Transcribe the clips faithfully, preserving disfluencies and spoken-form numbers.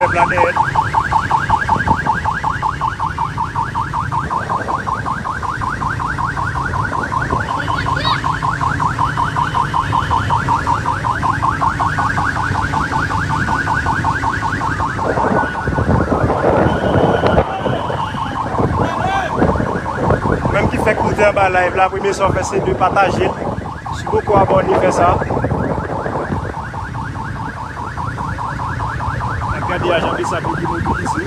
Pèp la dèyè l. Menm ki fèk moute anba live la, premye sa w fè se de pataje l. Si w poko abòne, fè sa. N ap gade ajan BSAP yo ki mobilize.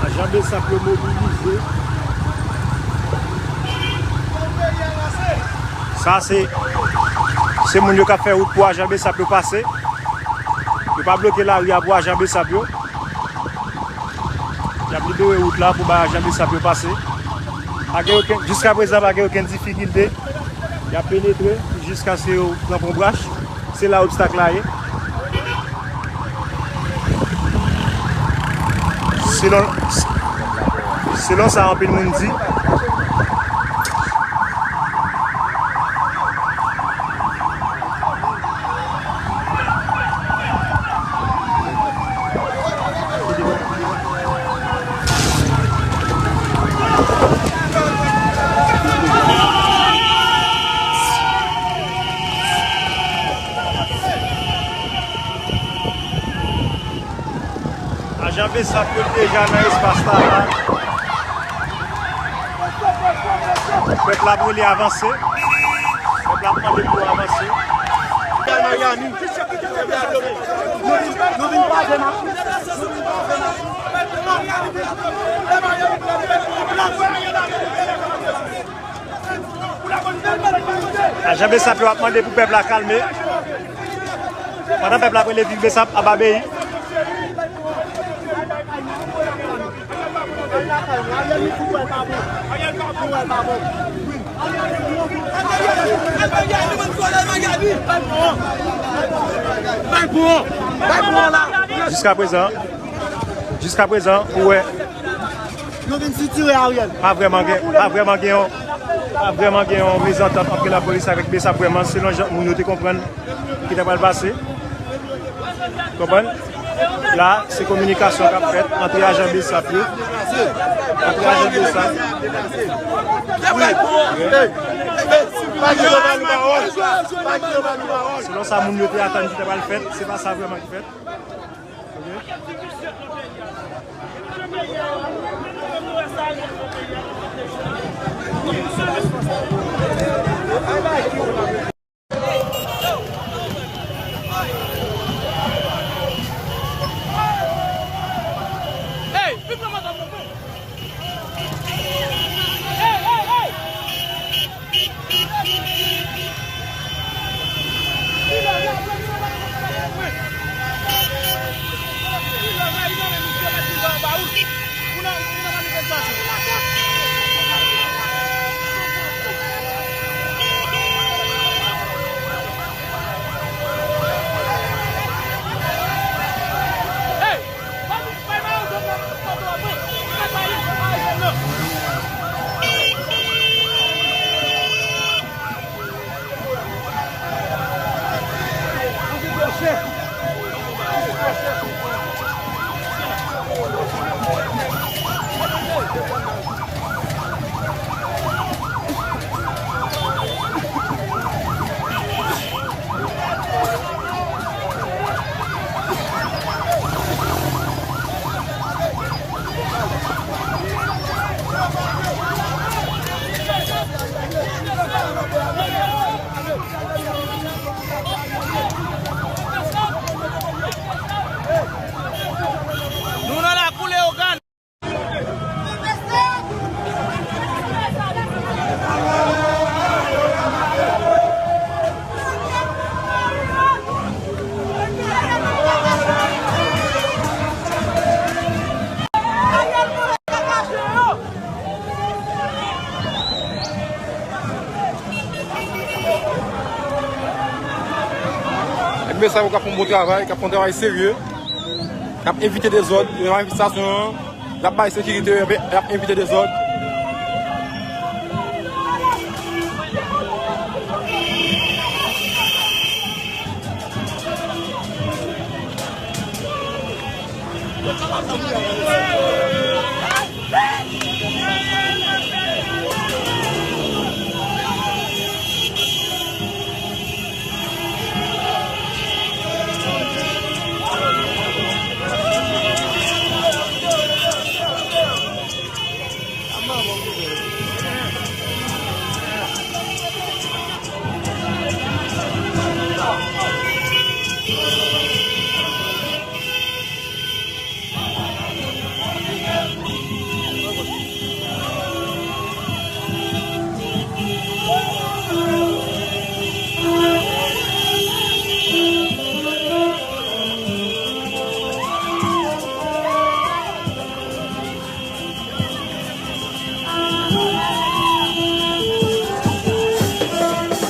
Ajan BSAP yo mobilize. Sa se, se moun yo k ap fè wout pou ajan BSAP yo pase. Yo pa bloke lari a pou ajan BSAP yo. Y ap libere wout la pou bay ajan BSAP yo pase. Pa gen okenn, jiskaprezan, pa gen okenn difikilte. Y ap penetre jiskaske yo pran pon brach. Se la obstak la ye. Selon, selon sa anpil moun di. Ajan BSAP yo deja nan espas la, la. Pèp la ap rele avanse. Pèp la ap mande pou avanse. Ajan BSAP yo ap mande pou pèp la kalme. Pandan pèp la ap rele viv BSAP, ap abeyi. Jiskaprezan, jiskaprezan, ou wè, yo vin sitire Ariel. Pa vrèman gen, pa vrèman gen yon, pa vrèman gen yon mezantant ant lapolis avèk BSAP vrèman, selon jan moun yo te konprann ki ta pral pase. Konprann? La, se kominikasyon k ap fèt ant ajan BSAP yo. Ant ajan BSAP. Selon sa moun yo te atann ki ta pral fèt, se pa sa vrèman ki fèt. Nou nan lakou Leyogàn. Ebyen, sa yo k ap fè yon bon travay, k ap fè yon travay serye, k ap evite dezòd nan manifestasyon an, y ap bay sekirite, y ap evite dezòd. Nou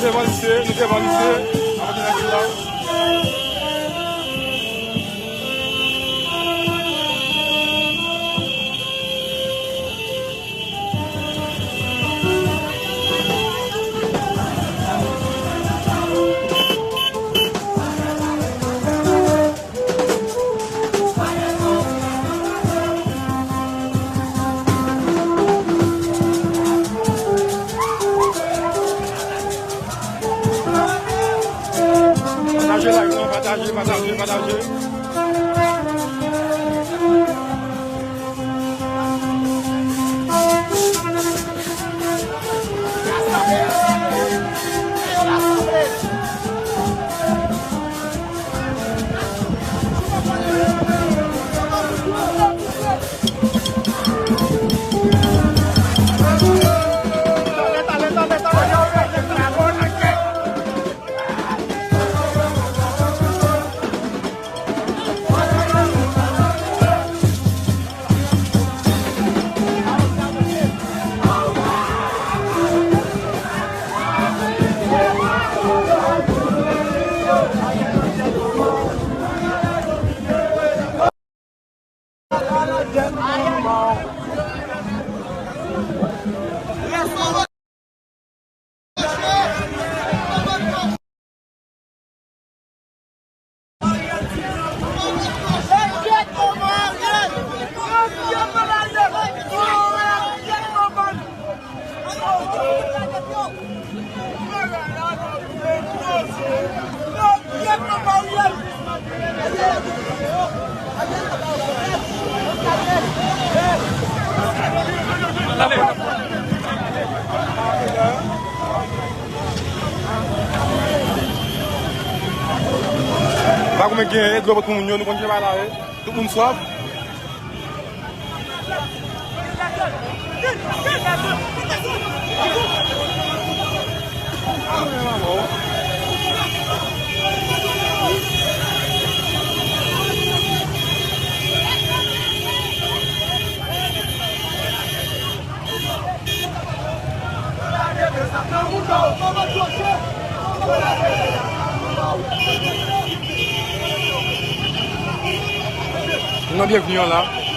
devan lise, nou devan lise. N ap antre nan vil la. Pataje live lan, pataje, pataje, pataje. Pa koumen gen dlo pou tout moun yo, nou konn ki bagay la ye. Tout moun swaf. Nou nan Byenvni an la.